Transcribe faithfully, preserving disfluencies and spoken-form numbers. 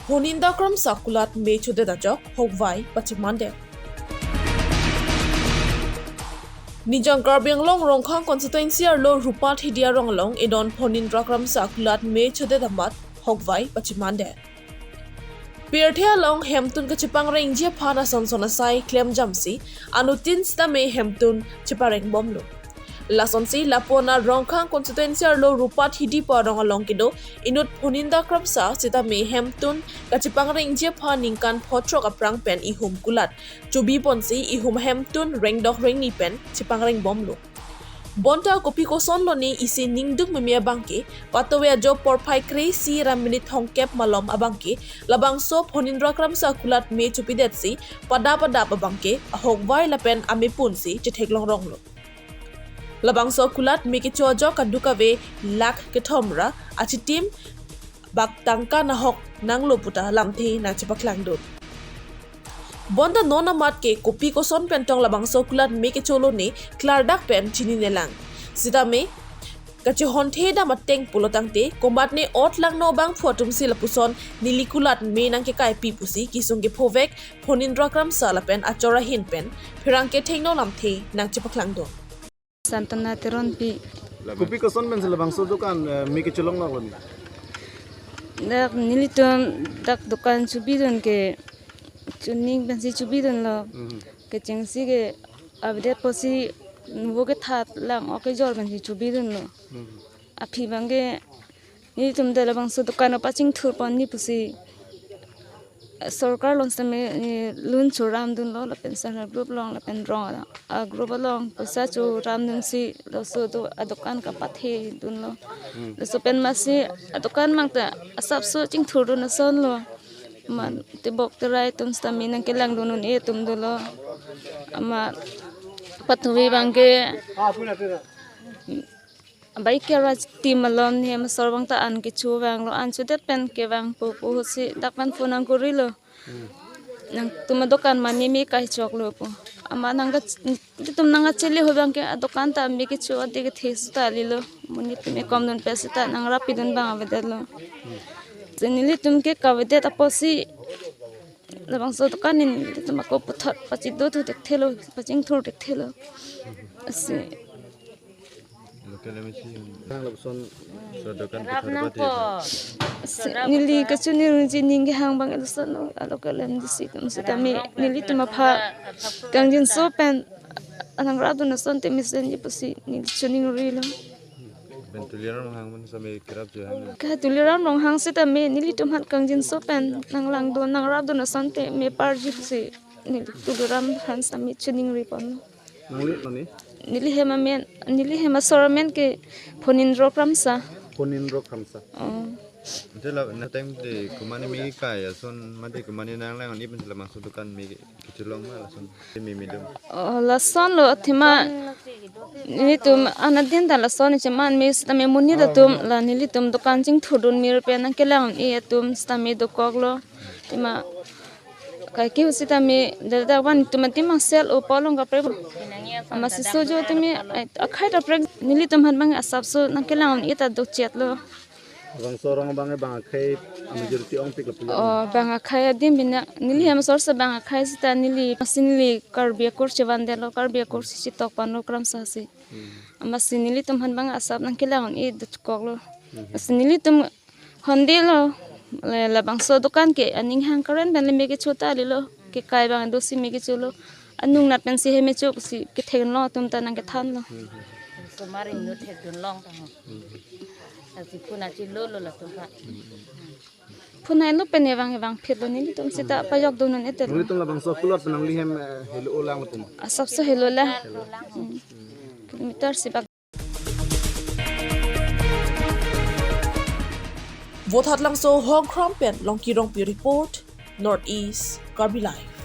Phoninda Kramsa kulat me chodet ajok hokvai pachemandet. Nijang Karbi Anglong Rongkhang constituency arlo Rupat Hidi arong along edon Phoninda Kramsa kulat me chodet amat hokvai pachemandet. Pirthe along hemtun kachepangrengji aphan asonson asai klemjamsi anuttin sitame hemtun cheparengbomlo. Lasonsi lapu-an Rongkhang constituency arlo Rupat Hidi pu arong along kedo inut Phoninda Kramsa sitame hemtun kachepangrengji aphan ningkan pho throk aphrang pen ihum kulat chobi ponsi ihum hemtun rengdok rengni pen chepangrengbomlo. Bonta kopi kosonlo ne isi ningduk meme abangke, patowe ajo porphai kre-isi ra minute thomkep malom abangke, labangso Phoninda Kramsa kulat me chopidetsi padap padap abangke ahokvai lapen amepunsi chetheklongronglo. Labangso kulat me kecho ajok kadokave lakh kethom ra achitim bak tangka nahok nanglo puta lamthe nangchepaklangdun. Bonta non amat ke kopi koson pen tong labangso kulat me kecholo ne klardak pen chininelang. Sitame kachehonthe dam ateng pulo tangte komatne ot langno abangphu atumsi lapuson neli kulat me nangkekaipi pusi kesung kephovek Phoninda Kramsa lapen achor ahin pen pherangke thengno lamthe nangchepaklangdun. Santana Teronpi. Kopi koson pensi labangso dokan, eh, me kecholongloklo ne? Dak nelitum dak dokan chobidun ke chuning pensi chobidunlo. Mhm. Kechengsi ke avedet pusi nuvo kethat lang ok kejor pensi chobidunlo. Mhm. Aphi abangke nelitum ta labangso dokan pachingthur pon ni pusi sorkar along sitame, eh, loan choramdunlo lapen self help group along lapen rong a-group along poisa choramdunsi laso do adokan kapathedunlo. Hmm. Laso pen masi adokan abangta asapso chingthurdun asonlo. Amat tebok terai atum sitame nangkelangdun un-e atum dolo. Amat patuwi abangke abai kera team alom ne hem asor abangta an kecho vanglo, an chodet pen kevang po pu ahutsi dak pen phone nangkorilo. Hmm. Nangtum adokan mane me kai choklo pu. Amat nangka, nelitum nangkachele ho abangke adokan ta me kecho ade kethe seta lilo. Monit me komdun pen seta nangrapidun abang avedetlo. Hmm. Si nelitum ke kavedet apotsi labangso dokan nelitum ako puthot pachidothu thekthelo, pachingthur thekthelo. Asi. Local M A C. Hang lapuson so dokan Rap puthot nang pati. Po. Si, neli kachiningri ning kehang abang lason, a local M D C atum sitame nelitum aphan kangjinso pen nangrapdun asonte mesenji pusi neli chiningrilo. Pen Tuliram Ronghang pen sitame kerap jo hang. Ka Tuliram Ronghang sitame nelitum aphan kangjinso pen nanglangdun nangrapdun asonte meparji pusi neli Tuliram aphan sitame chiningri pon. Nangli mane? Neli hem amen, neli hem asor amen ke Phoninda Kramsa. Phoninda Kramsa. Oh. Ante la nateng de komatne me kai ason mate komatne nanglang-un-e pensi labangso dokan me kecholong ma lason. Me me dum. Oh, lasonlo athema nelitum anadin ta lason cheman me sitame monit atum la nelitum dokan chingthurdun mir pen nangkelang-un-e atum sitame dokoklo. Athema kaike ahut sitame dada wan atum athema sel o polong kaprek. Amatsi sojo athema akhai ta prek nelitum aphan abang asapso nangkelang-un-e ta dokchetlo. Bangso arong abang bang akhai a majority ongpik lapu. Oh, bang akhai adim bina neli hem asor si bang akhai seta neli masi neli Karbi akur chevandetlo, Karbi akur si chitok ponlo Kramsa si. Hmm. Amatsi nelitum aphan abang asap nangkelang-un-e dokoklo. Hmm. Masi nelitum hondelo, le, labangso dokan ke aning hang karen pen le me kecho ta lilo, kekai abang dosi me kecholo. Anung nat pensi he me cho si kethek long atum ta nangkethanlo. Hmm. Somar ingno thekdun long ta ho. Hmm. Asi phone achilolo latum aphan. Phone ailo pen evang evang phitlo nelitum seta pajokdun un-e telo. Nelitum labangso kulat pen nangli hem, eh, helo lang latum. Asapso helo lang. Hmm. Kilometer sibak. Vothatlangso Hongkhrong pen Longki Rongpi report, North East Karbi Live.